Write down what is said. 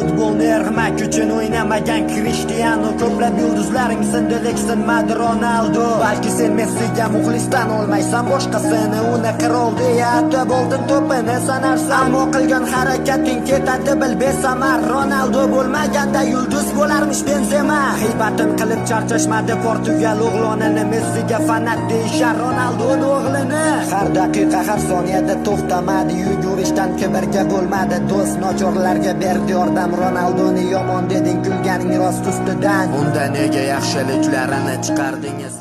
Futbolni ermak uchun o'ynamagan Krishtianu. Ko'plab yulduzlaring sindi, lek sinmadi Ronaldo. Balki sen Messiga muxlisdan olmaysan boshqasini. Uni qirol deya atab oltin to'pini sanarsan. Ammo qilgan harakating ketadi, bil, besamar. Ronaldo bo'lmaganda yulduz bo'larmish Benzema. G'iybatin qilib charchashmadi Portugal o'g'lonini. Messiga fanat deyishar Ronaldoni o'g'lini. Har daqiqa, har soniyada to'xtamadi yugurishdan, kibrga bo'lmadi do'st, nochorlarga berdi yordam. Ronaldoni yomon deding, kulganing rost ustidan. Unda nega yaxshiliklarini chiqardingiz?